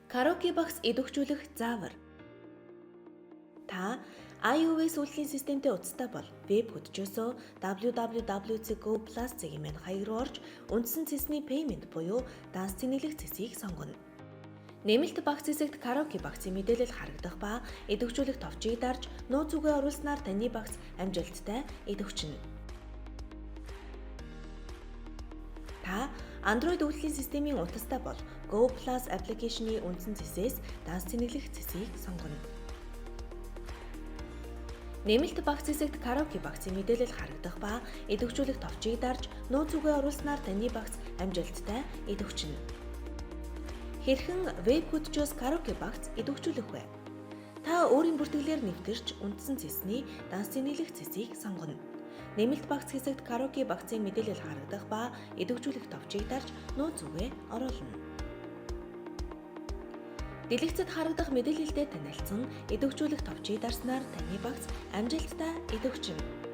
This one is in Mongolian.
Караоке багц идэвхжүүлэх заавар. Та iOS үйлдлийн системтэй утастай бол веб хөдчөөсөө www.goplus цэг mn хаяг руу орж үндсэн цэсний payment буюу данс цэнэглэх цэсийг сонгоно. Нэмэлт багц хэсэгт караоке багцын мэдээлэл харагдах ба идэвхжүүлэх товчийг дарж нууц үгээ оруулснаар таны багц амжилттай идэвхжинэ. Та Android үйлдлийн системийн утастай бол Go Plus application-ы үндсэн цэсээс данс цэнэглэх цэсийг сонгоно. Нэмэлт багц хэсэгт караоке багцын мэдээлэл харагдах ба идэвхжүүлэх товчийг дарж нууц үгээ оруулснаар таны багц амжилттай идэвхжинэ. Хэрхэн веб хөдчөөс караоке багц идэвхжүүлэх вэ? Та өөрийн бүртгэлээр нэвтэрч үндсэн цэсний данс цэнэглэх цэсийг сонгоно. Нэмэлт багц хэсэгт караоке багцын мэдээлэл харагдах ба идэвхжүүлэх товчийг дарж нууц үгээ оруулна. Дэлгэцэд харагдах мэдээлэлтэй танилцсан идэвхжүүлэх товчийг дарснаар таны багц амжилттай идэвхжинэ.